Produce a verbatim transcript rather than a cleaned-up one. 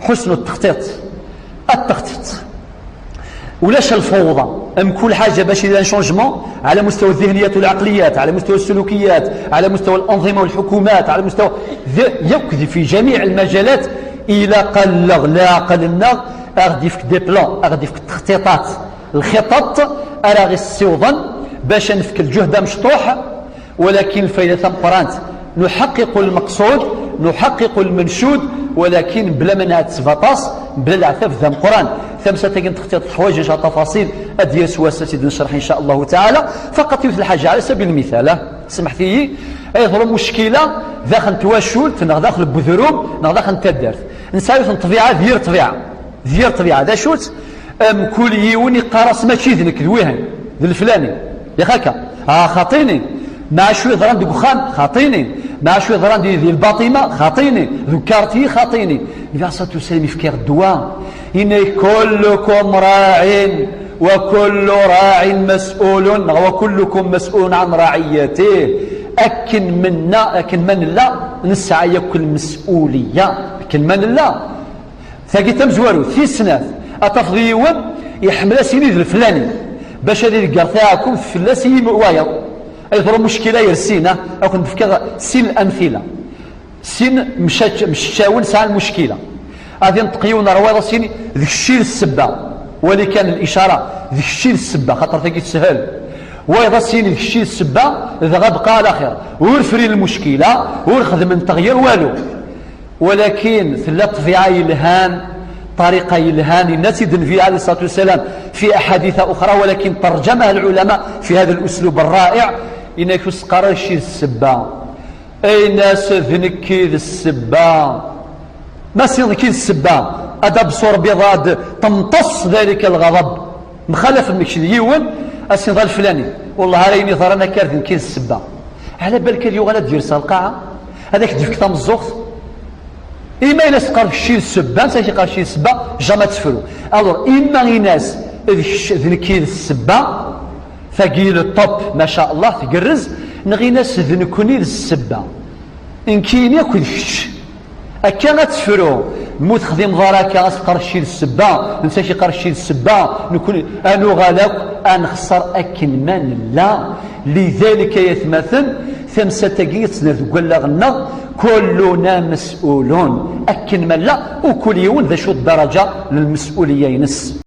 حسن التخطيط. التخطيط. ولاش الفوضى. أم كل حاجة باش يدير شونجمون على مستوى الذهنيات والعقليات، على مستوى السلوكيات، على مستوى الأنظمة والحكومات، على مستوى ذ- يكذي في جميع المجالات. إلى قال لا عقلنا، أغدي فيك دي بلان، أغدي فيك التخطيطات، الخطط، أرى غي السيوضن باش نفك الجهد مشطوح. ولكن الفائدة تمقرانت، نحقق المقصود، نحقق المنشود، ولكن بلا ما نعتسف اطاس، بلا العتاب ذا مقران. ثمسة تاكن تختيط الحوايج، ان شاء الله تفاصيل ادير سواسة سيدنا نشرح ان شاء الله تعالى. فقط يوث الحاجة على سبيل المثال، ها، سمحتي، اي ظلم مشكلة داخل تواشولت، نغ داخل بذروم، نغ داخل تدرت. نسايوث الطبيعة، دير طبيعة، دير طبيعة، ذا شوت. أم كل يوني قرص ماشي ذنك ذويهن، ذا الفلاني. يا خاكا، آه، خاطيني. مع شوي ضران دي بخان، خاطيني. مع شوي ضران دي، دي الباطمة، خاطيني. ذو كارتي، خاطيني. النبي عليه الصلاة والسلام يفكر الدواء. إن كلكم راع وكل راع مسؤول، وكلكم مسؤول عن رعيته. أكن منا، أكن من لا، نسعى يكل مسؤولية. أكن من لا. ثاقي تمزوارو، في السنات. أتفضي يوم، يحمل سيني ذا الفلاني. باش هذه الكار تاعكم فلاس يم-، وايض. أي ضرب مشكلة يرسينا، أكون بفكر سين الأمثلة. سين مشاش-، مشاون ساعة المشكلة. هذه نتقيون روايض سيني ذي الشيء السبة. ولي كان الإشارة ذي الشيء السبة، خاطر ثاقي تسهل. وايض سيني ذي الشيء السبة، ذا غبقى على خير. ورفري المشكلة، ورخذ من تغيير والو. ولكن ثلاث طبيعة يلهان، طريقة يلهان، الناس النبي عليه الصلاة والسلام في أحاديث أخرى، ولكن ترجمها العلماء في هذا الأسلوب الرائع. إنك تسقر شي السبة. أي ناس ذنكي السبة. ما سيضكي السبة. أدب صور بضاد تمتص ذلك الغضب. مخالف المكشد يون، أسيض الفلاني. والله على يني ضرنا كارث ذنكي السبة. على بالك اليوم أنا دير القاعة. هذاك ديفك تمزوخت. إما إلا سقر شي السبة، نسا شي قار شي السبة، جامع تفرو. ألور، إما إناس ذ-، ذ-، نكي السبة، ثقيل الطب، ما شاء الله، تقرز، نغيناس ذ-، نكوني السبة. نكيني أكو ذ-، كش. أكا غتفرو، مو تخدم ضراكا، سقر شي السبة، نسا شي قار شي السبة، نكوني، أنو غالك، أنخسر أكن ما نلا. لذلك يا ثماثن، ثمسة تاقي تسنى ذ-، ولا غنى، كلنا مسؤولون. أكن ما لا، وكل يوم ذا شو الدرجة للمسؤولية ينس.